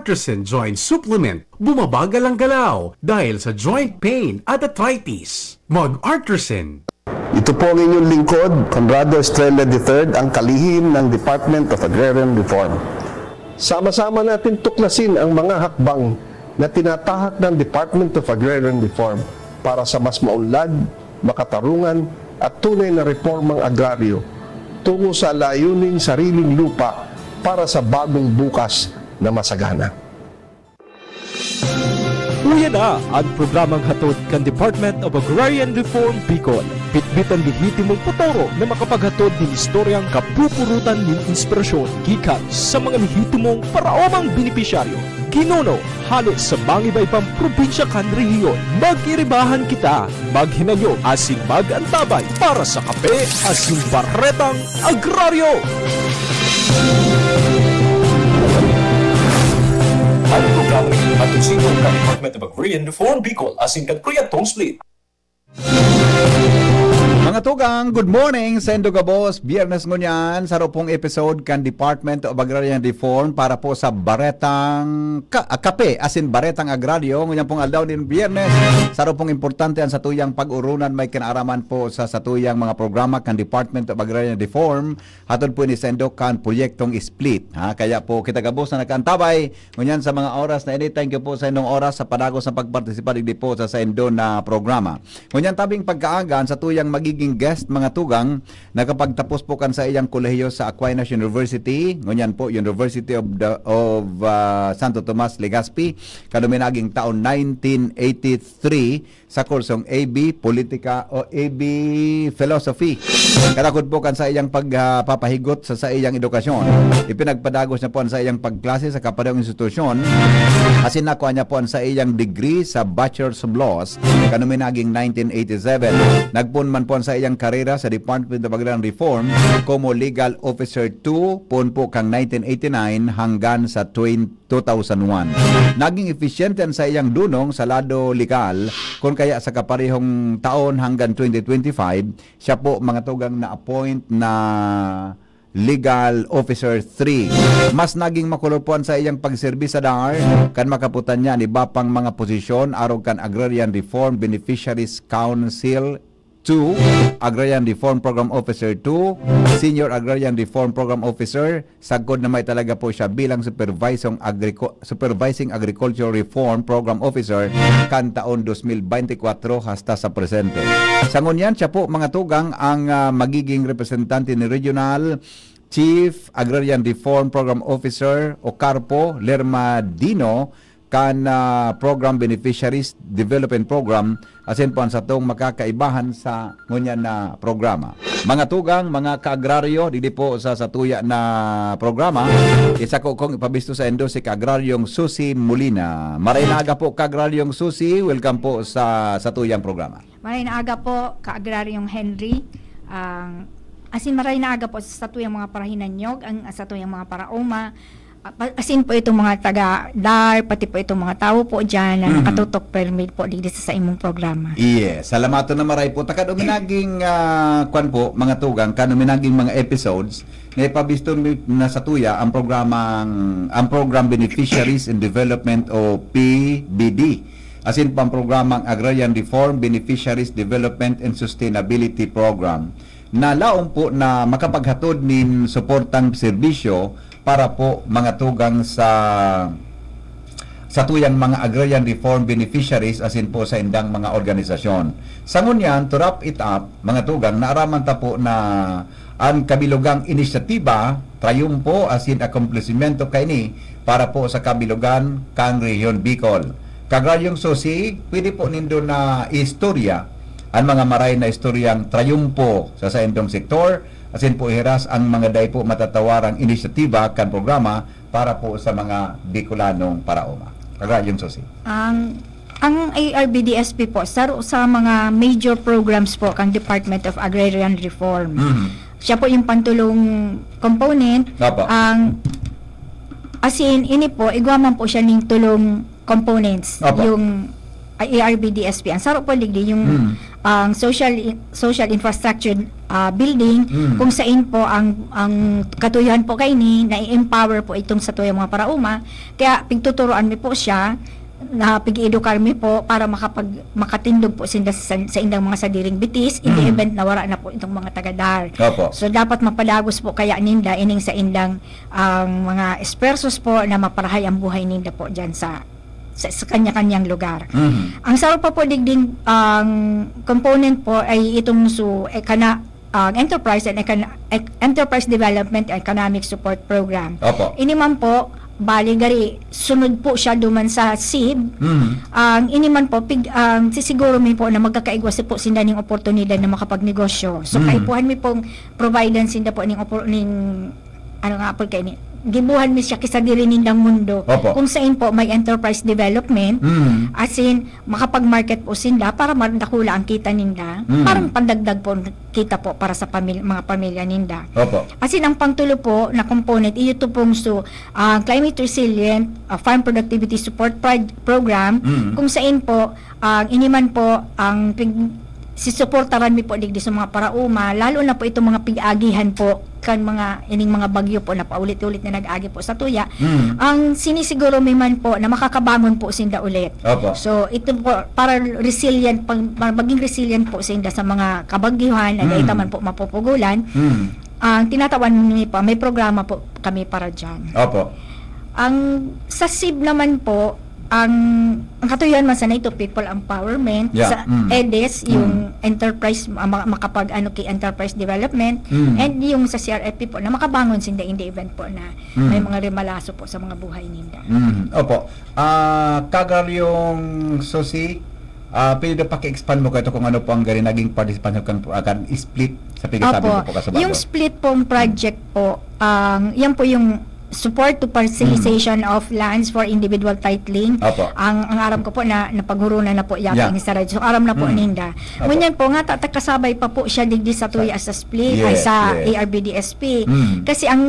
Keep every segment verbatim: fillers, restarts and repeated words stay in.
Artisan Joint Supplement, bumabagal ang galaw dahil sa joint pain at arthritis. Mag-Artisan. Ito po ang inyong lingkod, Conrado Estrella the third, ang kalihim ng Department of Agrarian Reform. Sama-sama natin tuklasin ang mga hakbang na tinatahak ng Department of Agrarian Reform para sa mas maunlad, makatarungan at tunay na reformang agraryo tungo sa layuning sariling lupa para sa bagong bukas na masagana. Uya na an programang hatod kan Department of Agrarian Reform Bicol. Bitbit an lehitimong potoro na makapaghatod nin istoryang kapupurutan nin inspirasyon gikan sa mga lehitimong paraomang benepisyaryo. Ginuno, hale sa mangiba-ibang probinsya kan rehiyon. Mag-iribahan kita, maghinanyog asin mag-antabay para sa Kape asin Baretang Agraryo. Ang programa ini hatod sa inyo kan Department of Agrarian Reform Bicol asin kan Koreatown Split. Mga tugang, good morning! Saindo gabos, Biyernes ngunyan, saro pong episode kan Department of Agrarian Reform para po sa Baretang ka, ah, Kape, asin Baretang Agraryo. Ngunyan pong aldaw nin Biyernes, saro pong importante an satuyang pag-urunan may kinaaraman po sa satuyang mga programa kan Department of Agrarian Reform. Hatod po ini saindo kan Proyektong Split. Ha? Kaya po kita gabos na nag-antabay, ngunyan sa mga oras na ini, thank you po sa indong oras sa padagos na pagpartisipa digdi po sa saindo na programa. Ngunyan tabing pagkaaga, an satuyang magiging guest, mga tugang, nakapagtapos po kan saiyang kolehiyo sa Aquinas University, ngunyan po University of, the, of ah, Santo Tomas, Legazpi, kan uminaging taon nineteen eighty-three sa kursong A B Politika o A B Philosophy. Kadakod po kan saiyang pagpapahigot sa saiyang edukasyon. Ipinagpadagos niya po an saiyang pagklase sa kaparehong institusyon, asin nakuha niya po an saiyang degree sa Bachelor of Laws kan uminaging nineteen eighty-seven. Nagpoon man po an saiyang karera sa Department of Agrarian Reform como Legal Officer two, poon po kan nineteen eighty-nine hanggang sa twenty two thousand one. Naging epesyente an saiyang dunong sa lado legal, kun kaya sa kaparehong taon hanggang twenty twenty-five, siya po, mga tugang, na-appoint na Legal Officer three. Mas naging makulor po an saiyang pagserbi sa DAR kan makaputan niya an iba pang mga posisyon arog kan Agrarian Reform Beneficiaries Council two, Agrarian Reform Program Officer two, Senior Agrarian Reform Program Officer, sagkod na may talaga po siya bilang Supervising, Agrico- Supervising Agriculture Reform Program Officer kan taon dos mil beintikwatro hasta sa presente. Sa ngunyan, siya po, mga tugang, ang ah, magiging representante ni Regional Chief Agrarian Reform Program Officer o CARPO, Lerma Dino, kan ah, Program Beneficiaries Development Program, asin po an satong makakaibahan sa ngunyan na programa. Mga tugang, mga kaagraryo, digdi po sa satuya na programa, isako kong ipabisto saindo si Kaagraryong Susi Molina. Maray na aga po, Kaagraryong Susi. Welcome po sa satuyang programa. Maray na aga po, Kaagraryong Henry. Ang asin maray na aga po sa satuyang mga parahinanyog, ang satuyang mga paraoma. Ah, pa- Asin po itong mga taga-DAR, pati po itong mga tao po dyan na Mhm. nakatutok permit po digdi sa, sa imong programa. Yes, salamaton na maray po. Takad uminaging, ah, kwan po, mga tugang, kan uminaging mga episodes, na ipabisto mi na satuya ang programang, ang Program Beneficiaries and Development o P B D. Asin po ang programang Agrarian Reform Beneficiaries Development and Sustainability Program na laom po na makapaghatod nin suportang serbisyo para po mga tugang sa satuyang mga agrarian reform beneficiaries asin po sa indang mga organisasyon. Sa ngunyan, to wrap it up, mga tugang, naaraman ta po na an kabilugang inisyatiba, trayumpo asin akomplisimento kaini para po sa kabilugan kan Rehiyon Bicol. Kagraryong Susi, pwede po nindo na istorya an mga maray na istoryang trayumpo sa saindong sektor, asin po ihiras ang mga dai po matatawarang inisyatiba kan programa para po sa mga Bicolanong paraoma. Kagraryong Susi. Ang ang A R B D S P po, saro sa mga major programs po kang Department of Agrarian Reform. Mhm. Siya po yung pantulong component. Opo. Ang asin ini po, igwa man po siya ning tulong components. Opo. Yung A R B D S P. Ang saro po digdi, yung Mhm. ang social i-, social infrastructure, ah, building, Mm. kung sain po ang, ang katuyuhan po kaini, na-empower po itong satuyang mga paraoma. Kaya pigtuturoan mi po siya, na pig-edukar mi po para makapag-, makatindog po sinda sa, sa indang mga sadiring bitis in the Mm. event na wara na po itong mga taga-DAR. Opo. So, dapat mapadagos po kaya ninda ining sa indang, ang mga esfuerzos po na maparahay ang buhay ninda po diyan sa, sa, sa kanya-kanyang lugar. Mhm. Ang saro pa po digding, ang component po ay itong su-, eh, kana-, ang Enterprise and Econ-, Ec-, Enterprise Development Economic Support Program. Opo. Ini man po, bali gari, sunod po siya duman sa SIB. Mhm. Ang ini man po, pig-, ang sisiguro mi po na magkakaigwa si po sinda ning oportunidad na makapagnegosyo. So, Mhm. kaipuhan mi pong providean sinda po ning opor-, ning, ano nga po kaini, gibuhan mi siya ki sadiri nindang mundo. Opo. Kung sain po may enterprise development, Mhm. as in, makapag-market po sinda para madakula ang kita ninda. Mm. Parang pandagdag po kita po para sa pamil-, mga pamilya ninda. Opo. As in, ang pangtulo po na component, iyo to pong su-, ah, climate resilient, ah, farm productivity support proj-, program, Mm. kung sain po, ang ini man po, ang pig-, sisuportaran mi po digdi sa mga paraoma, lalo na po itong mga pig-agihan po, kan mga, ining mga bagyo po na paulit-ulit na nag-agi po sa tuya, Mm. ang sinisiguro mi man po na makakabangon po sinda ulit. Opo. So, ito po, para resilient, pang, para maging resilient po sinda sa mga kabagyuhan na Mm. dahil man po mapupugulan, Mm. ang tinatawan mi po, may programa po kami para dyan. Opo. Ang sa SIB naman po, ang, ang katuyuhan man sana ito, people empowerment. Yeah. Sa Mm. EDES, yung Mm. enterprise, ah, ma-, makapag, ano, ki enterprise development, Mm. and yung sa C R F P po, na makabangon sinda in the event po na Mm. may mga rimalaso po sa mga buhay ninda. Mm. Opo. Ah, Kagalyong Susi, ah, pwede daw paki-expand mo kaito kung ano po ang gari naging participant kan, ah, kan split sa pigasabi Opo. mo po kasabago? Yung split pong project po, ang, yan po yung support to parcelization Mm. of lands for individual titling. Opo. Ang, ang aram ko po na napaghurunan na po yata Yeah. yung isa radyo. So, aram na po Mm. ninda. Opo. Ngunyan po, nga tatakasabay pa po siya digdi sa tuya Sa sa split, ay Yes, sa yes. A R B D S P. Mm. Kasi ang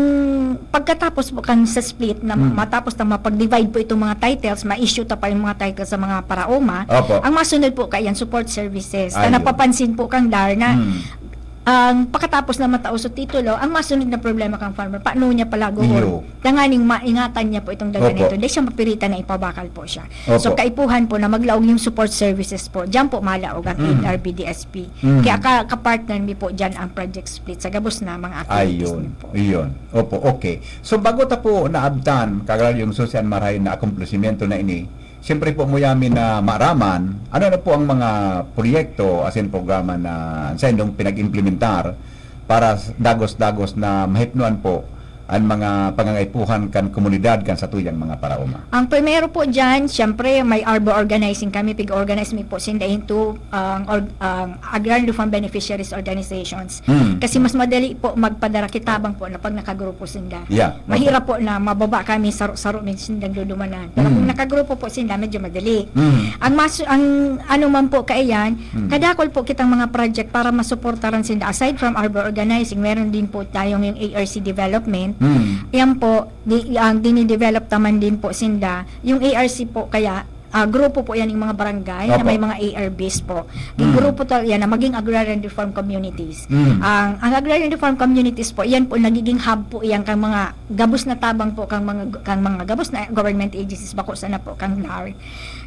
pagkatapos po kang sa split, na Mm. matapos na mapag-divide po itong mga titles, ma-issue ta pa yung mga titles sa mga paraoma, Opo. ang masunod po kaya yan, support services. Ayun. Na napapansin po kang DAR na Mm. ang pakatapos na matao sa titulo, ang masunod na problema kang farmer, paano niya palagoon? Iyo. Tanganing maingatan niya po itong daga Opo. nito. Hindi siya mapiritan na ipabakal po siya. Opo. So, kaipuhan po na maglaog yung support services po. Diyan po malaog ang Mm. A R B D S P. Mm. Kaya ka, ka-partner mi po diyan ang Project Split sa gabos na mga activities Ayun. niyo po. Iyon. Opo, okay. So, bago ta po naabtan, Kagalyong Susi, an marahay na akomplisimentu na ini, siyempre po, muyamin na maaraman, ano na po ang mga proyekto, as in programa na sa indong pinag-implementar para s-, dagos-dagos na mahipnoan po ang mga pangangaipuhan kan komunidad kan satuyang mga paraoma? Ang primero po diyan, siyempre, may ARBO organizing kami. Pig-organize mi po sinda into, ang org-, ang Agrarian Reform Beneficiaries Organizations. Hmm. Kasi mas madali po magpadara ki tabang po na pag nakagrupo sinda. Yeah, Mahirap opo. po na mababa kami, saro-saro mi sindang dudumanan. Pero Hmm. kung nakagrupo po sinda, medyo madali. Hmm. Ang mas-, ang ano man po kaiyan, Hmm. kadakol po kitang mga project para masuportaran sinda. Aside from ARBO organizing, meron din po tayong yung A R C development. Hmm. Yan po, di, ang dinidevelop naman din po sinda, yung A R C po kaya, ah, grupo po yan yung mga barangay na Opo. may mga A R Bs po. Yung Mm. grupo tal-, yan na maging agrarian reform communities. Mm. Ang, ang agrarian reform communities po, yan po nagiging hub po yan kang mga gabos na tabang po, kang mga, kang mga gabos na government agencies, bako sana po kang DAR.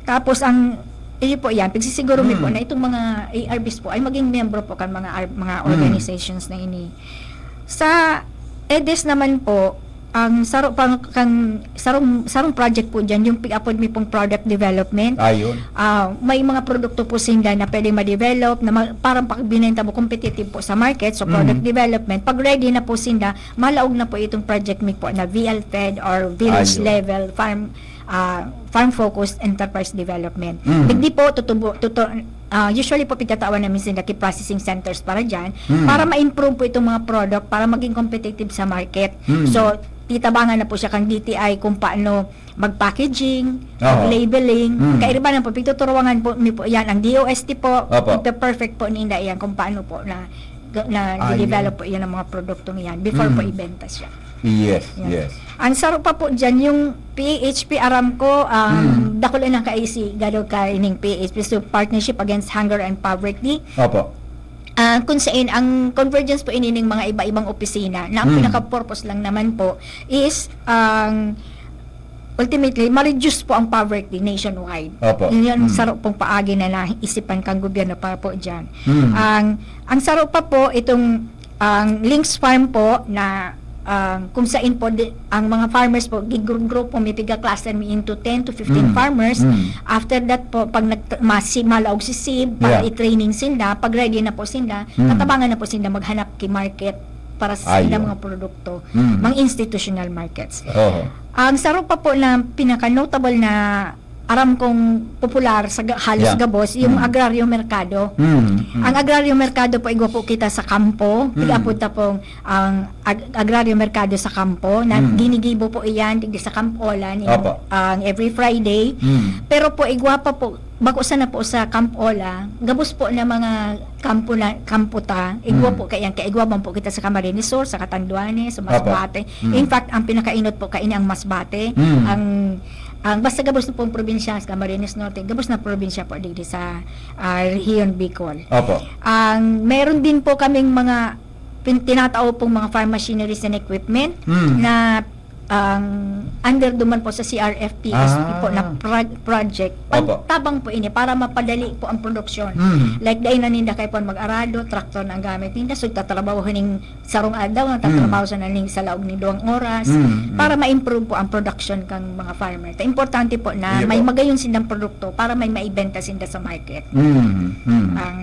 Tapos ang, iyo po yan, pigsisiguro mi po Mm. na itong mga A R Bs po ay maging miyembro po kang mga ar-, mga Mm. organizations na ini. Sa EDES naman po, ang saro pang, kang, sarong, sarong project po diyan, yung pig-apod mi pong product development. Ayun. Ah, may mga produkto po sinda na pwede ma-develop, na ma-, parang pag binenta mo, competitive po sa market. So, product Mm. development. Pag ready na po sinda, malaog na po itong project mi po na V L fed or village Ayun. level farm, ah, farm-focused enterprise development. Mm. Digdi po, tutubo-, tutu-, ah, usually po, pigtatawan namin sinda ki processing centers para dyan, Mm. para ma-improve po itong mga product, para maging competitive sa market. Mm. So, titabangan na po siya kang D T I kung paano mag-packaging, Oo. mag-labeling. Mm. Kairiba na po, pigtuturuangan po, mi po yan, ang D O S T po, Opo. ito perfect po ninda yan kung paano po na, na Ayun. develop po yan ang mga produktong yan before po Mm. ibenta siya. Yes, Yan. yes. Ang saro pa po dyan, yung P H P, aram ko, um, Mm. dakul na kaisi, gado ka ining P H P, so Partnership Against Hunger and Poverty. Opo. Ah, kung saan, ang convergence po ini ng mga iba-ibang opisina, na ang Mm. pinaka-purpose lang naman po is, ang ultimately, ma-reduce po ang poverty nationwide. Opo. Yun yung Mm. saro pong paagi na naisipan kang gobyerno para po dyan. Mm. Ang, ang saro pa po, itong, ang Links Farm po na, ang kung saan po, di, ang mga farmers po, gigrupo, may piga-cluster, may into ten to fifteen Mm. farmers. Mm. After that po, pag nag, masi, malaog si seed, para Yeah. i-training sinda, pag ready na po sinda, Mm. tatabangan na po sinda maghanap ki market para sa Ayo. sinda mga produkto, Mm. mga institutional markets. Oho. Ang saro pa po na pinaka-notable na aram kong popular sa ga-, halos Yeah. gabos, yung Mm. agraryo merkado. Mm, mm. Ang agraryo merkado po, igwa po kita sa kampo, Mm. tig-apod ta pong ang ag-, agraryo merkado sa kampo, na Mm. ginigibo po iyan, digdi sa Camp Ola, ni, Opo. ang every Friday. Mm. Pero po, igwa pa po, bako sana po sa Camp Ola, gabos po na mga kampo na, kampo ta, igwa Mm. po kaya, kaya igwa man po kita sa Camarines Sur, sa Catanduanes, sa Opo. Masbate. Mm. In fact, ang pinakainot po kaini ang Masbate. Mm. Ang, ang basta gabos na pong probinsya sa Camarines Norte, gabos na probinsya po digdi sa, ah, Rehiyon Bicol. Opo. Ang meron din po kaming mga pin-, tinatao pong mga farm machineries and equipment Mm. na ang under duman po sa C R F P S P po na Ah. pro-, project. Opo. Pagtabang po ini para mapadali po ang produksyon. Mm. Like, dai na ninda kay pon mag-arado, traktor na ang gamit ninda. So, tatrabaho ning sarong aldaw, nagtatrabaho Mm. sa naning sa laog ni duwang oras Mm, mm. para ma-improve po ang production kang mga farmer. Ta importante po na Iyo may po. magayon sindang produkto para may maibenta sinda sa market. Mm, mm. Ang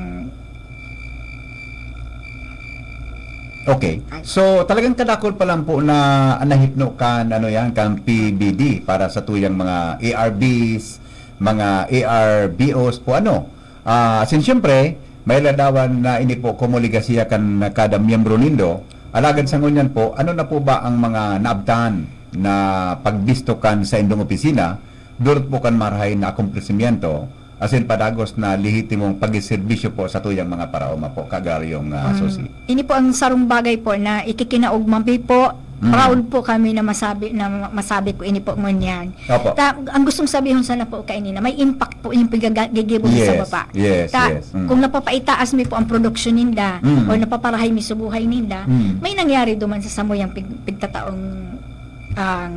Okay. So, talagang kadakol pa lang po na nahipno kan, ano yan, kan P B D para sa tuyang mga A R Bs, mga A R B Os po, ano. Ah, asin, siyempre, may ladawan na ini po, komo legasiya kan kada miyembro nindo. Alagad sa ngunyan po, ano na po ba ang mga naabtan na pagbisto kan sa indong opisina, durot po kan marahay na akomplesimiento, asin padagos na lehitimong pagserbisyo po sa tuyang mga paraoma po, kaagraryong, ah, Mm. susi. Ini po ang sarong bagay po na ikikinaog man po. Mm. Proud po kami na masabi, na ma-, masabi ko ini po ngunyan. Opo. Ta, ang gustong sabihon sana po kaini na may impact po yung paggigibo sa Yes, baba. yes, Ta, yes. Mm. kung napapaitaas mi po ang produksyon ninda Mm. o napaparahay mi subuhay ninda, Mm. may nangyari duman sa samuyang pig-, pigtataong ang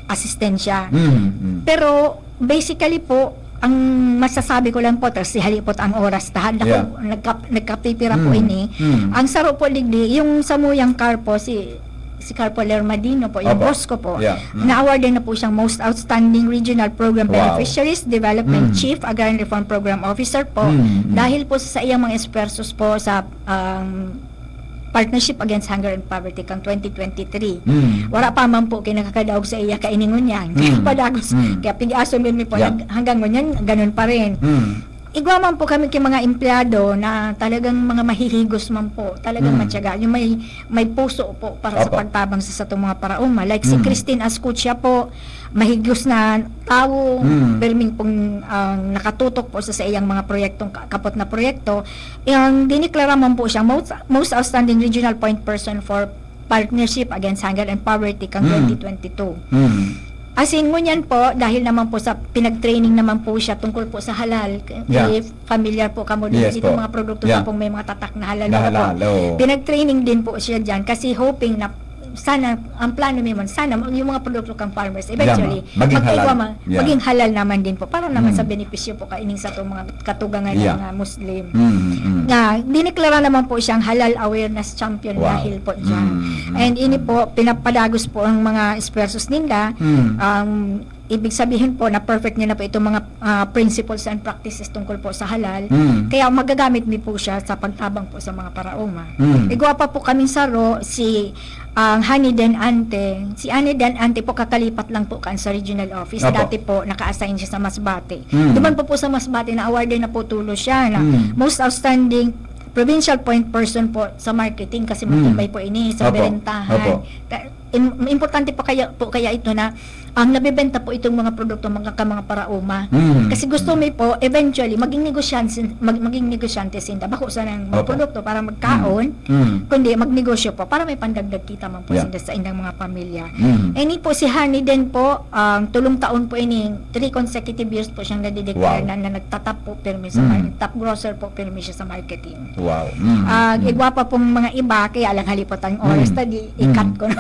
asistensya. Mm, mm. Pero basically po, ang masasabi ko lang po, tas si halipot ang oras, ta, dako, Yeah. nagkap-, nagkapipira po Mm, ini. mm. Ang saro po digdi, yung samuyang car po, si, si Car po Lermadino po, yung Opo. boss ko po, Yeah, mm. na-award din na po siyang Most Outstanding Regional Program Wow. Beneficiaries, Development Mm. Chief, Agrarian Reform Program Officer po, Mm, mm. dahil po sa iyang mga esfuerzos po sa, um, Partnership Against Hunger and Poverty kang twenty twenty-three. Mm. Wala pa man po kinakakadaog sa iya kainingon yan. Kaya Mm. padagos, Mm. kaya pig-aso mi po, Yeah. nag-, hanggang ngunyan, ganun pa rin. Mm. Igwa man po kami kay mga empleyado na talagang mga mahihigos man po, talagang Mm. matyaga. Yung may, may puso po para sa Opo. pagtabang sa satong mga paraoma. Like si Mm. Christine Ascutia po, mahigos na tawo, Mm. perming pong, ah, nakatutok po sa, sa iyang mga proyektong ka-, kapot na proyekto. Yung diniklara man po siyang most, most outstanding regional point person for Partnership Against Hunger and Poverty kang Mm. twenty twenty-two. Mm. As in, ngunyan po, dahil naman po sa pinag-training naman po siya tungkol po sa halal, Yeah. eh, familiar po kamo din Yes itong po. mga produkto Yeah. na pong may mga tatak na halal. Na Ano po? halal, oo. Pinag-training din po siya dyan kasi hoping na sana, ang plano naman, sana yung mga produkto kang farmers, eventually, Yeah, ma-, maging magkaigwa halal. ma-, Yeah. maging halal naman din po para naman Mm. sa benepisyo po kaining sa itong mga katugangan Yeah. ng mga Muslim. Mm, mm. Nga, diniklara naman po siyang halal awareness champion Wow. dahil po dyan. Mm, mm, And ini mm. po, pinapadagos po ang mga esfuerzos ninda. Mm. Um, ibig sabihin po na perfect niya na po itong mga, ah, principles and practices tungkol po sa halal. Mm. Kaya magagamit mi po siya sa pagtabang po sa mga paraoma. Mm. Igwa pa po kaming saro, si, ang Honey Den Ante. Si Honey Den Ante po, kakalipat lang po kan sa regional office. Apo. Dati po, naka-assign siya sa Masbate. Mm. Duman po po sa Masbate, na-awarded na po tulo siya na Mm. most outstanding provincial point person po sa marketing kasi Mm. matibay po ini sa Apo. Berentahan. Apo. Ta-, im-, importante pa kaya, po kaya ito na ang nabebenta po itong mga produkto, mga, ka mga paraoma. Mm. Kasi gusto Mm. mi po, eventually, maging negosyante, mag-, maging negosyante sinda. Bako sa nang Opo. produkto para magkaon, Mm. Mm. kundi magnegosyo po para may pandagdag kita man po Yeah. sinda sa indang mga pamilya. Mm. Ini po si Honey din po, ang tulong taon po ini, three consecutive years po siyang nadideclare Wow. na, na nagtatap po pirmi sa Mm. mar-, top grocer po pirmi siya sa marketing. Wow. Mm. Ah, Mm. igwa pa pong mga iba, kaya lang halipot ang oras, Mm. tadi, Mm. i-cut ko na.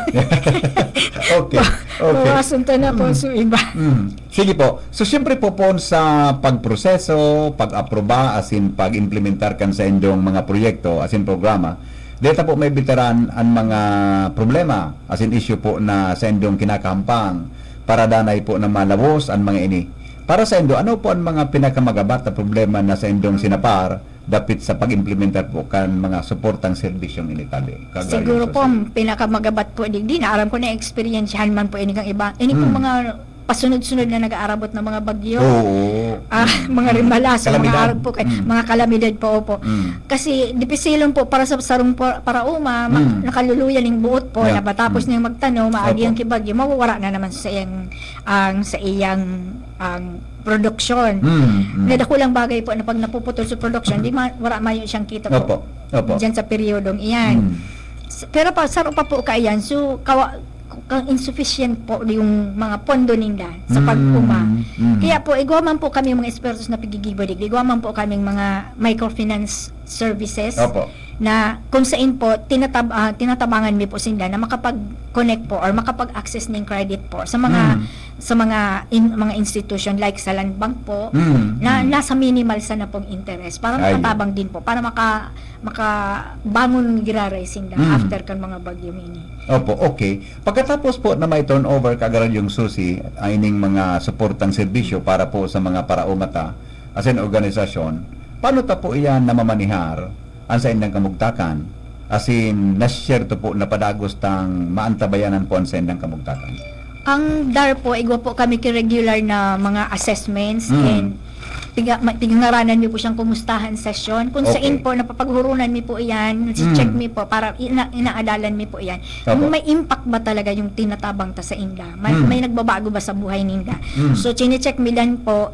Okay. Okay. Mga asunto na po Mm. sa iba. Mm. Sige po. So, siyempre po, po sa pagproseso, pag-aproba, asin pag-implementar kan sa indong mga proyekto, asin programa, deta po may bitaran ang mga problema, asin issue po na sa indong kinakahampang para danay po na malawos ang mga ini. Para sa indo, ano po ang mga pinakamagabat na problema na sa indong sinapar dapit sa pag-implementar po kan mga suportang serbisyong ini, Kagawad Siguro po, Jose? ang pinakamagabat po, digdi, na aram ko na eksperyensyahan man po ini kang iba. Ini pong Hmm. mga pasunod-sunod na nag-aarabot na mga bagyo. Oo. Ah, Hmm. mga Hmm. rimbalas, mga Kalamidad. arog po kay, Hmm. mga kalamidad po, opo. Hmm. Kasi dipisilon po para sa sarong pa-, paraoma, ma-, Hmm. nakaluluya ning buot po, Yeah. na matapos Hmm. niyang magtanom, maagi Opo. ang kibagyo, mawawara na naman sa iyang, ang, sa iyang, ang produksyon. Hmm. Hmm. Na dakulang bagay po na pag napuputol sa produksyon, di ma-, wara mayo siyang kita po Opo. Opo. diyan sa peryodong iyan. Hmm. S-, pero pa, saro pa po kaiyan, so, kawa-, kang insufficient po yung mga pondo ninda sa Mm, pag-uma. Mm. Kaya po, igwa man po kami mga ekspertos na pigigibo digdi, igwa man po kaming mga microfinance services Opo. na kung sain po, tinatab-, ah, tinatabangan mi po sinda na makapag-connect po or makapag-access ning credit po sa mga, Mm. sa mga in-, mga institution like sa Land Bank po, Mm, na mm. nasa minimal sana pong interest para Ayun. makatabang din po, para maka-, makabangon giraray sinda Mm. after kan mga bagyong ini. Opo, okay. Pagkatapos po na may turnover, Kagaradyong Susi, ay ning mga suportang serbisyo para po sa mga paraoma ta, asin organisasyon, paano ta po iyan namamanihar an saindang kamugtakan? Asin, na siyerto po na padagos tang maantabayanan po an saindang kamugtakan? Ang dar po, igwa po kami ki regular na mga assessments Mm. and piga-, ma-, pigangaranan mi po siyang kumustahan session. Kung Okay. sain po, napapaghurunan mi po iyan, si-check Mm. mi po, para ina-, inaadalan mi po iyan. Opo. Kung may impact ba talaga yung tinatabang ta sa inda? May, Mm. may nagbabago ba sa buhay ninda? Mm. So, chine-check mi dan po,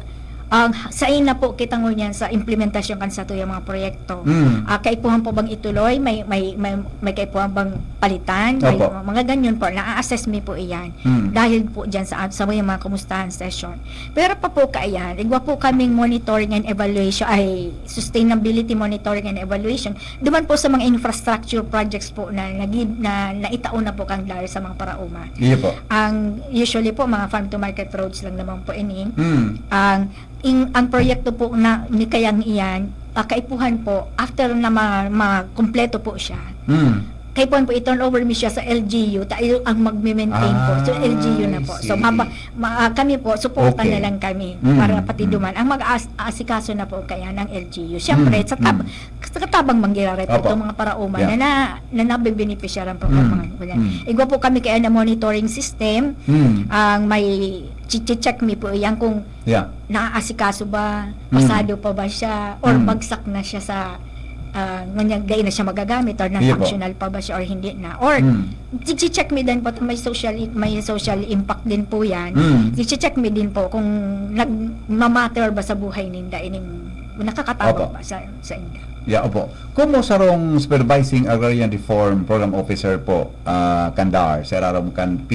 ang sain na po kita ngunyan sa implementasyon kan satuyang mga proyekto. Mm. Ah, kaipuhan po bang ituloy? May, may, may, may kaipuhan bang palitan? May Opo. mga ganyan po. Na-assess mi po iyan. Mm. Dahil po dyan sa, sa mga kumustahan session. Pero pa po kaiyan, igwa po kaming monitoring and evaluation, ay, sustainability monitoring and evaluation. Duman po sa mga infrastructure projects po na nagi-, na naitao na po kang DAR sa mga paraoma. Iyo po. Ang usually po, mga farm to market roads lang naman po ini. Mm. Ang, in, ang proyekto po na ni Kayang iyan, ah, kaipuhan po, after na ma-, makumpleto po siya, Mm. kaipuhan po, i-turn over mi siya sa L G U, tayo ang magme-maintain po. So, Ah, L G U na I po. So, see. mapa-, ma-, ah, kami po, suporta Okay. na lang kami Mm, para pati mm. duman. Ang mag-as-, aasikaso na po kaya ng L G U. Siyempre, Mm, sa tab-, mm. sa katabang manggiraray po Opo. itong mga paraoma Yeah. na, na, na nabibenepisyaran po ng Mm, mga ganyan. mm. Igwa po kami kaya na monitoring system, Mm. ang may chi-, chi-check mi po yan kung Yeah. naaasikaso ba, Mm. pasado pa ba siya, or Mm. bagsak na siya sa, ah, ngunyan, dai na siya magagamit, or Iya po. na-functional pa ba siya, or hindi na. Or, Mm. chi-, chi-check mi din po, may social i-, may social impact din po yan. Mm. Chi-check mi din po kung nagmamatter ba sa buhay ninda, ining nakakatabang Opo. ba sa, sa inda. Yeah, opo. Komo sarong Supervising Agrarian Reform Program Officer po, ah, kan DAR, sa irarom kan P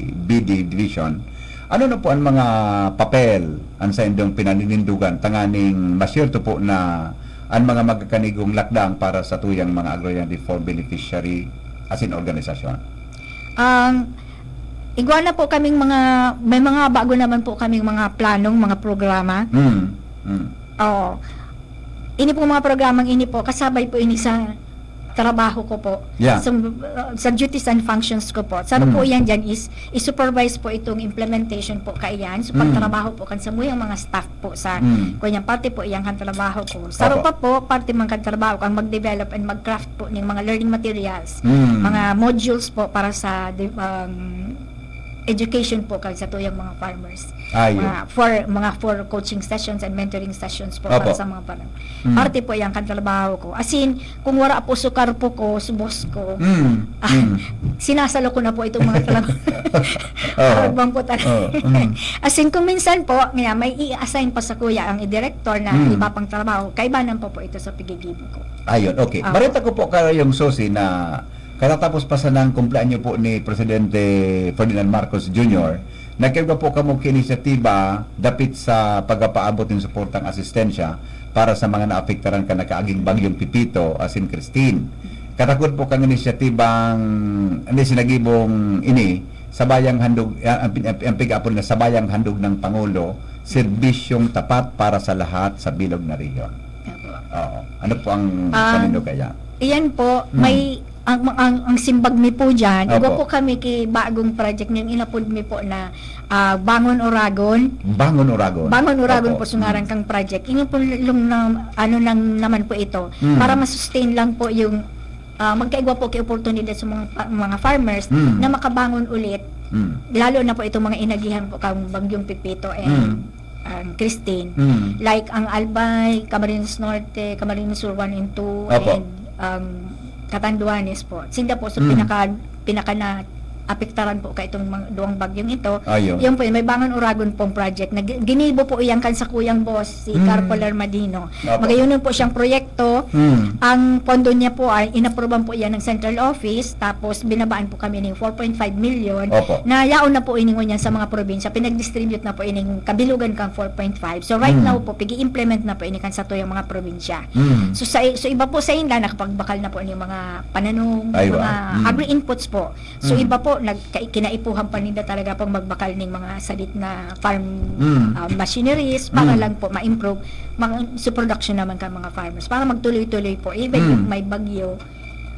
B D Division, ano na po ang mga papel an saindong pinaninindugan tanganing masyerto po na an mga magkakanigong lakdang para sa tuyang mga agrarian reform beneficiary asin organisasyon? Ang igwa na po kaming mga, may mga bago naman po kaming mga planong, mga programa. Mm, mm. Oo. Ini pong mga programang ini po, kasabay po ini sa trabaho ko po. Yeah. Sa, uh, sa duties and functions ko po. Saro Mm. po yan dyan is, i-supervise po itong implementation po kaiyan. So, Mm. pagtrabaho po kan samuyang mga staff po sa, Mm. kanyang parte po iyan kan trabaho ko. Saro Opo. pa po, parte man kan trabaho ko, ang mag-develop and mag-craft po ng mga learning materials, Mm. mga modules po para sa, di-, um, education po kan satuyang mga farmers. Ayun. Mga for, mga for coaching sessions and mentoring sessions po para Opo. sa mga farmers. Mm. Parte po yan kan trabaho ko. As in, kung wala po si Carpo ko, si boss ko, Mm. ah, Mm. sinasalo ko na po itong mga trabaho. Oo. Arbang po talaga. Oo. Mm. As in, kung minsan po, nga may i-assign pa sa kuya ang i-director na Mm. iba pang trabaho, kaibanan pa po ito sa pigigibo ko. Ayun, okay. Opo. Marita ko po kayong Susi na katatapos pa sanang kumpleanyo po ni Presidente Ferdinand Marcos Junior, nagkaigwa po kamo ki inisyatiba dapit sa pagpapaabot nin suportang asistensya para sa mga naapektaran kan nakaaging Bagyong Pepito asin Christine. Katakod po kang inisyatibang, hindi, sinagibong ini, sabayang handog, ang, ang, ang pig-apod na sabayang handog ng Pangulo, serbisyong tapat para sa lahat sa bilog na rehiyon. Opo. Oo. Ano po ang Ah, panindugan niya? Iyan po, Mm. may ang, ang, ang simbag mi po dyan, Opo. igwa po kami ki bagong project niyang inapod mi po na ah, Bangon Oragon. Bangon Oragon. Bangon Oragon Opo. po sungaran Mm. kang project. Inyo po yung na, ano nang naman po ito, Mm. para ma-sustain lang po yung ah, magkaigwa po ki oportunidad sa mga pa- mga farmers Mm. na makabangon ulit, Mm. lalo na po itong mga inagihan po kang Bagyong Pepito and Mm. ang Christine. Mm. Like ang Albay, Camarines Norte, Camarines Sur one and two, Opo. and um, Catanduanes po. Sinda po, so Mm. pinaka, pinaka na apektaran po ka itong mga duwang bagyong ito. Ayun. Yung po, may Bangon Oragon pong project na gi- ginibo po iyan kan sa kuyang boss, si Mm. Carpo Lermadino. Opo. Magayunon po siyang proyekto. Mm. Ang pondo niya po ay inaproban po iyan ng central office, tapos binabaan po kami ng four point five million Opo. na yaon na po ini ngunyan sa mga probinsya, pinag-distribute na po ining kabilugan kang four point five. So right Mm. now po, pigi-implement na po ini kan satuyang mga probinsya. Mm. So sa so iba po sa inda, nakapagbakal na po ini mga pananom, Aywa. mga Mm. agri-inputs po. So Mm. iba po, nagka- kinaipuhan pa ninda talaga pang magbakal ning mga sadit na farm Mm. ah, machineries para Mm. lang po ma-improve mga, sa production naman ka mga farmers para magtuloy-tuloy po even Mm. if may bagyo,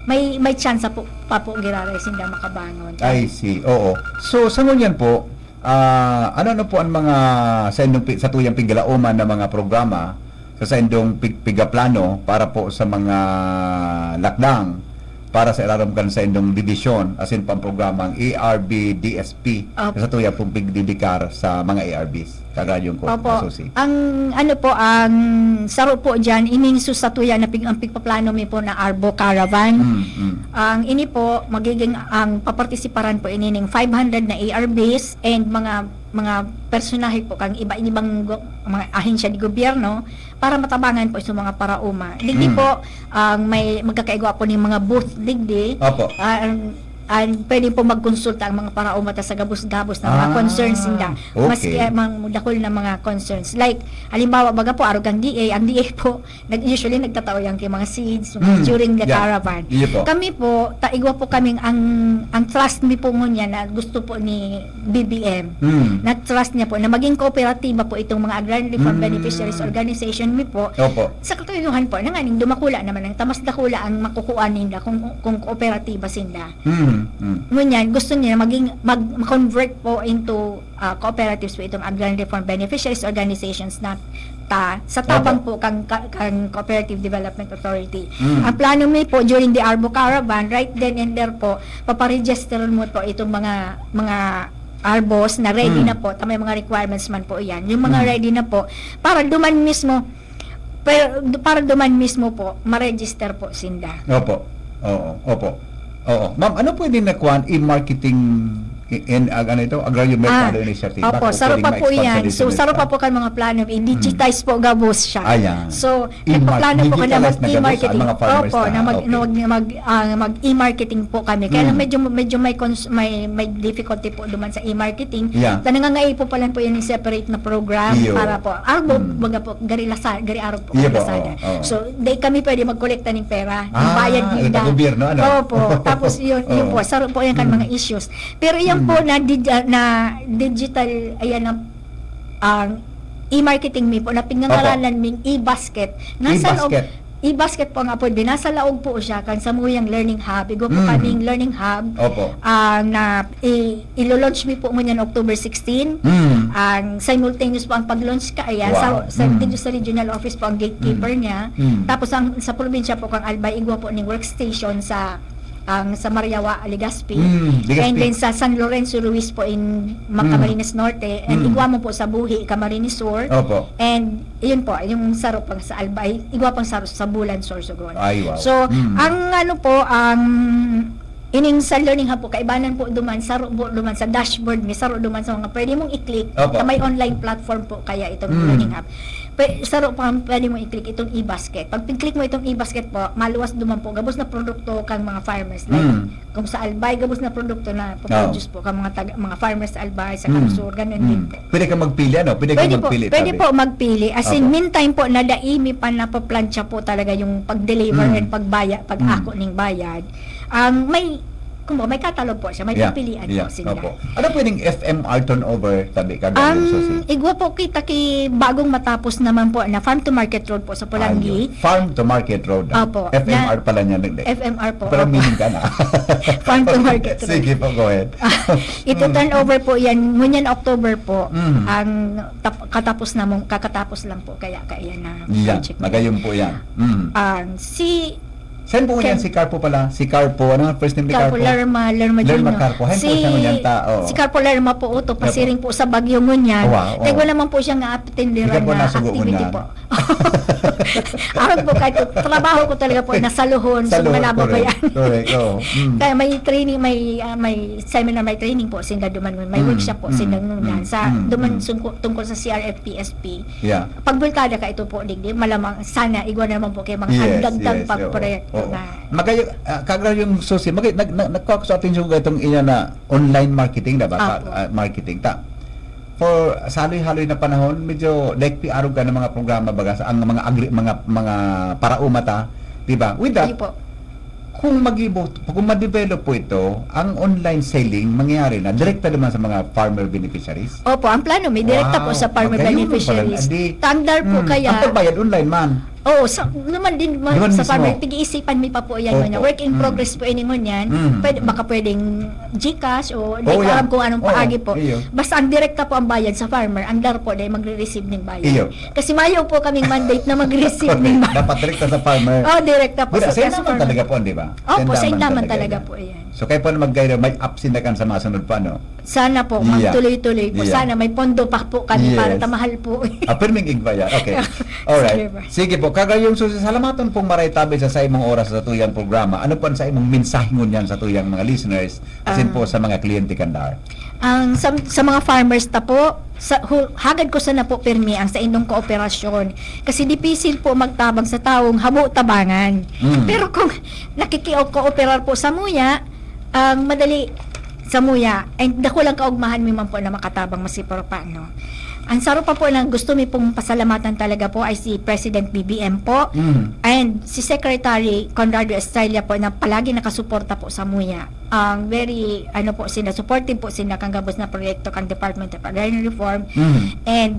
may may tsansa po pa po giraray sinda makabangon. I see. Oo. So, sa ngunyan po, ah, ano-ano po ang mga sa inyong pi- sa tuyang piglaoman na mga programa sa saindong pig- pigaplano para po sa mga lakdang para sa ilarom kan saindong dibisyon, asin pang programang A R B D S P, Opo. sa tuya pong pigdidikar sa mga A R Bs? Kagayong ko, Opo. Susi. Ang ano po, ang saro po diyan, ining susatuya na pig, ang pigpaplano mi po na Arbo Caravan. Mm, mm. Ang ini po, magiging ang papartisiparan po ini ning five hundred na A R Bs and mga mga personahe po kang iba-ibang go- mga ahensya de gobyerno para matabangan po sa mga paraoma. Digdi Mm. po, ang may magkakaigwa po ning mga booth digdi. Opo. Ah, ang, ang pwede po magkonsulta ang mga paraoma ta sa gabos-gabos na mga Ah, concerns nila. okay. Maski ang mga dakul na mga concerns. Like, halimbawa, baga po, arog ang D A, ang D A po, nag, usually nagtatao yan kay mga seeds, mga Mm, during the yeah. caravan. Iyo po. Kami po, taigwa po kaming ang, ang trust mi po ngunyan na gusto po ni B B M. Mm. Na-trust niya po na maging kooperatiba po itong mga Agrarian Reform Mm. Beneficiaries Organization mi po. Opo. Sa katotohanan po, nanganing dumakula naman ang tamas dakula ang makukuha ninda kung, kung kooperatiba sinda. Mm, mm. Ngunyan, gusto niya maging, mag, ma-convert po into ah, cooperatives po itong Agrarian Reform Beneficiaries Organizations na ta, sa tabang Opo. po kang, ka- kang Cooperative Development Authority. Mm. Ang plano mi po during the Arbo Caravan, right then and there po, paparegister mo po itong mga mga arbos na ready Mm. na po, ta may mga requirements man po iyan. Yung mga Mm. ready na po, para duman mismo, pero para duman mismo po, ma-register po sinda. Opo. Oo, opo. Oo. Ma'am, ano pwede na kuan, e-marketing in, ag-, ano ito? Agraryo Merkado Initiative. Opo, Baka saro pwedeng pa po ma-expand yan. sa So, business saro pa. pa po kan mga plano, i-digitize po gabos siya. Ayan. So, E-mark-, nagpaplano po ka na digitalize na gabos mag-e-marketing. ang mga farmers Opo, na, na mag, okay. mag, mag, ah, mag-e-marketing po kami. Kaya lang Mm. medyo, medyo may, cons- may, may difficulty po duman sa e-marketing. Yeah. Na nangangaipo pa lang po yan yung separate na program Iyo. para po. Ah, bu- Mm. baga po, gari Lasa-, gari arog po, Iyo gari po, Lazada. oo, oo. So, di kami pwede mag-collect na ng pera. Yung Ah, bayad ito ninda. gobyerno, ano? Opo. Tapos yun, yun Oo. po, saro po yan kan Mm. mga issues. Pero yan Mm. po na, digi- na digital, ayan ang, ang e-marketing mi po, na pinangaranan ming e-basket. Nasa loob, E-basket. e-basket po ang apod mi. Nasa laog po siya, kan samuyang learning hub. Igwa po Mm. kaming learning hub. Opo. Ah, na i- ilo-launch mi po ngunyan October sixteen. Mm. Ang simultaneous po ang pag-launch ka, ayan, Wow. sa, sa, Mm. dito sa regional office po ang gatekeeper Mm. niya. Mm. Tapos ang, sa probinsya po, kang Albay, igwa po ning workstation sa ang sa Mariawa, Legazpi. Mm, Legazpi. And then sa San Lorenzo Ruiz po in Ma-, Mm. Camarines Norte. And Mm. igwa mo po sa Buhi, Camarines Sur. Opo. And yun po, yung saro pang sa Albay, igwa pang saro sa Bulan, Sorsogon. Ay, wow. So, Mm. ang ano po, ang ining sa Learning Hub po, kaibanan po duman, saro po duman sa dashboard, may saro duman sa mga pwede mong i-click Opo. sa may online platform po kaya itong Mm. Learning Hub. Pwe-, saro pa ang pwede mo i-click itong e-basket. Pag pin-click mo itong e-basket po, maluwas duman po, gabos na produkto kang mga farmers. Like, Mm. kung sa Albay, gabos na produkto na Oo. po-produce po kang mga taga-, mga farmers sa Albay, sa Mm. Camsur, ganun Mm. din po. Pwede kang magpili, ano? Pwede kang Pwede po, magpili, pwede tabi. po magpili. As in, Opo. meantime po, nadaimi pa, napaplantsa po talaga yung pag-deliver Mm. and pagbaya-, pag-ako Mm. ning bayad. Ang may, kumbaga, may catalog po siya, may Yeah. pipilian Yeah. po sila. Opo. Ano po yung F M R turnover, tabi ka, Ang Galing Susi? igwa po kita ki bagong matapos naman po na Farm to Market Road po sa Pulangi. Ayun. Farm to Market Road, ah. Opo. F M R Na pala niya, nag-, F M R po, pero opo. meaning ka na. Farm to Market Road. Sige po, go ahead. Ito Mm. turnover po yan, ngunyan October po, Mm. ang tap-, katapos na mong, kakatapos lang po, kaya, kaya na Yeah, project. Magayon po yan. Mm. Ang si Saan po yan? Ken- Si Carpo pala. Si Carpo. Ano ang first name ni Carpo Carpo? Lerma, Lerma Lerma Junior. Carpo. Hain po Si, siya ngunyan ta, oo. si Carpo Lerma po, uto, Opo. pasiring po sa Bagyo ngunyan. Wow, Kaya oo. wala man po siya nga atindiran Ikaw po na nasugo activity ngunyan. po. Ako po, kahit trabaho ko talaga po, nasaluhon sa mga Saluhon, nababayaan. correct. Correct, oo. Mm. Kaya may training, may, ah, may seminar, may training po, sinda duman, may Mm, workshop po, mm, sinda ngunyan. mm, Sa, mm, duman mm. sungko-, tungkol sa C R F P S P. Yeah. Pagbultada ka ito po, digdi, malamang sana igwa naman po kay mga Yes, andagdag yes, pang oo, proyekto oo. na Magayo, ah, Kagraryong Susi, magay-, nag-, nag-, nagkuha ko sa atensyon ko itong iya na online marketing, diba? Ka-, Apo. ah, marketing ta. For sa haloy-haloy na panahon, medyo daigpi arog ka ng mga programa, baga, sa, ang mga agri-, mga, mga parauma ta, diba? With that, Ayun po. kung mag-ibo, kung ma-develop po ito, ang online selling, mangyayari na, direkta naman sa mga farmer beneficiaries. Opo, ang plano, may direkta po Wow, sa farmer magayon pala. beneficiaries. Adi, Tandar po hmm, kaya ang pagbayad online man. Oo, sa, naman din ma-, Naman sa mismo. farmer, pag-iisipan mi pa po yan, Opo. mga work in Mm. progress po ini ngunyan. Mm, Pwede, mm. baka pwedeng GCash o di Oh, ko yeah. alam kung anong Oo, paagi po. iyo. Basta ang direkta po ang bayad sa farmer, ang DAR po dahil magre-receive ng bayad. Iyo. Kasi mayo po kaming mandate na mag-receive ng bayad. Dapat direkta sa farmer. Oh, direkta po Buda, sa, sa sa inyo naman farmer. talaga po, di ba? Opo, Sa inyo sa inyo naman naman talaga talaga. po yan. So, kayo po na mag-guide, may absent na kan sa mga sunod pa, no? Sana po, Yeah. magtuloy-tuloy po. Yeah. Sana may pondo pa po kami para Yes. tamahal po. Ah, pirming igwa yan. Okay. Alright. Sige po. Sige po. Kagraryong Susi, salamaton pong maray tabi sa saimong oras sa tuyang programa. Ano po ang saimong mensahe ngunyan sa tuyang mga listeners? Asin Ah. po sa mga kliyente kan DAR? Ang sa, sa mga farmers ta po, sa, hu-, hagad ko sana po pirmi ang sa indong kooperasyon. Kasi dipisil po magtabang sa taong habo tabangan. Mm. Pero kung nakikikooperar po sa muya, ang madali sa muya, and dakulang kaugmahan mi man po na makatabang masi paano. Ang saro pa po na gusto mi pong pasalamatan talaga po ay si President B B M po Mm. and si Secretary Conrado Estrella po na palagi nakasuporta po sa muya. Ang very, ano po, sila, supportive po sila kang gabos na proyekto kang Department of Agrarian Reform. Mm. And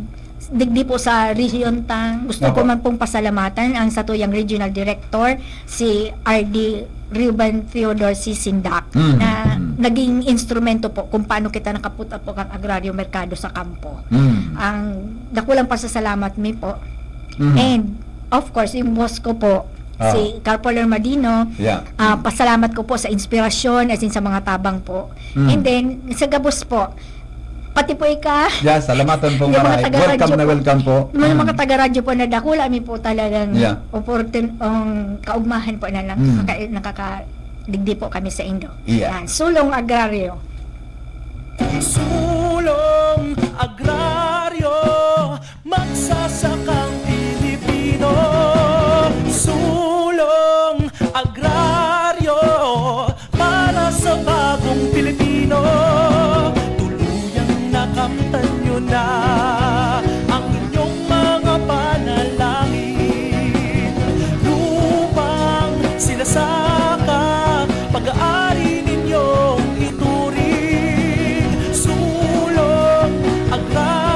digdi po sa rehiyon tang, gusto ko Opo. man pong pasalamatan ang satuyang Regional Director, si R D Ruben Theodore C. Sindak, Mm, na mm. naging instrumento po kung paano kita nakaputa po kang agraryo merkado sa kampo. Mm. Ang dakulang pasasalamat mi po. Mm. And, of course, yung boss ko po, Ah. si Carpo Lermadino, Yeah. ah, Mm. pasalamat ko po sa inspirasyon, as in sa mga tabang po. Mm. And then, sa gabos po, pati po ika, Yeah, salamaton pong yung mga maray. taga-radyo Welcome na po. welcome po. Yung mga Mm. taga-radyo po na dakula mi po talagang Yeah. opportun-, ang kaugmahan po na lang Mm. kaka-, nakakadigdi po kami sa indo. Yeah. Yan. Sulong Agraryo. Sulong Agraryo, magsasakang Pilipino. Sulong Agraryo, para sa bagong Pilipino, tuluyang nakamtan nyo na ang inyong mga panalangin. Lupang sinasaka, pag-aari ninyong ituring. Sulong Agraryo,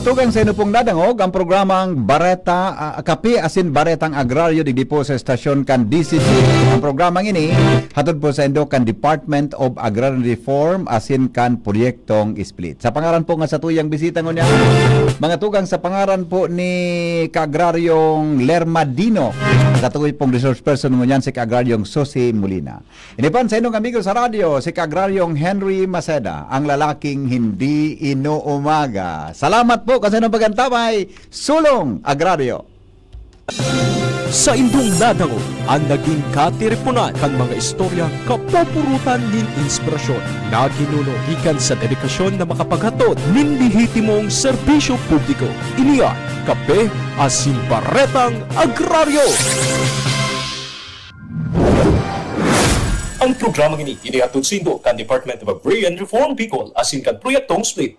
Tugang sa inyo pong nadangog ang programang Bareta, ah, Kape asin Baretang Agraryo digdi po sa estasyon kan D C C. Ang programang ini hatod po sa indo kan Department of Agrarian Reform asin kan Proyektong Split. Sa pangaran po nga sa tuyang bisita ngunyan, mga tugang, sa pangaran po ni Kaagraryong Lerma Dino, sa tuwi pong resource person ngunyan si Kaagraryong Susi Molina. Ini pa an saindong amigo sa radyo, si Kaagraryong Henry Maceda, ang lalaking hindi inuumaga. Salamat po kan saindong pag-antabay, Sulong Agraryo. Saindong nadangog an nagin katiriponan kan mga istoryang kapupurutan nin inspirasyon na ginuno gikan sa dedikasyon na makapaghatod nin lehitimong serbisyo publiko. Ini an Kape asin Baretang Agraryo. Ang programang ini inihatod saindo kan Department of Agrarian Reform Bicol asin kan Proyektong Split.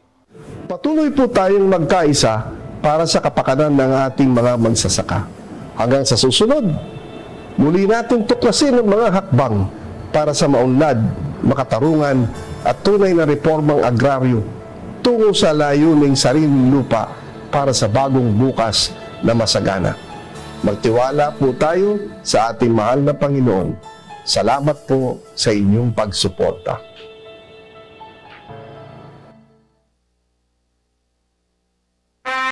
Patuloy po tayong magkaisa para sa kapakanan ng ating mga magsasaka. Hanggang sa susunod, muli nating tuklasin ang mga hakbang para sa maunlad, makatarungan at tunay na reformang agraryo tungo sa layuning sariling lupa para sa bagong bukas na masagana. Magtiwala po tayo sa ating mahal na Panginoon. Salamat po sa inyong pagsuporta.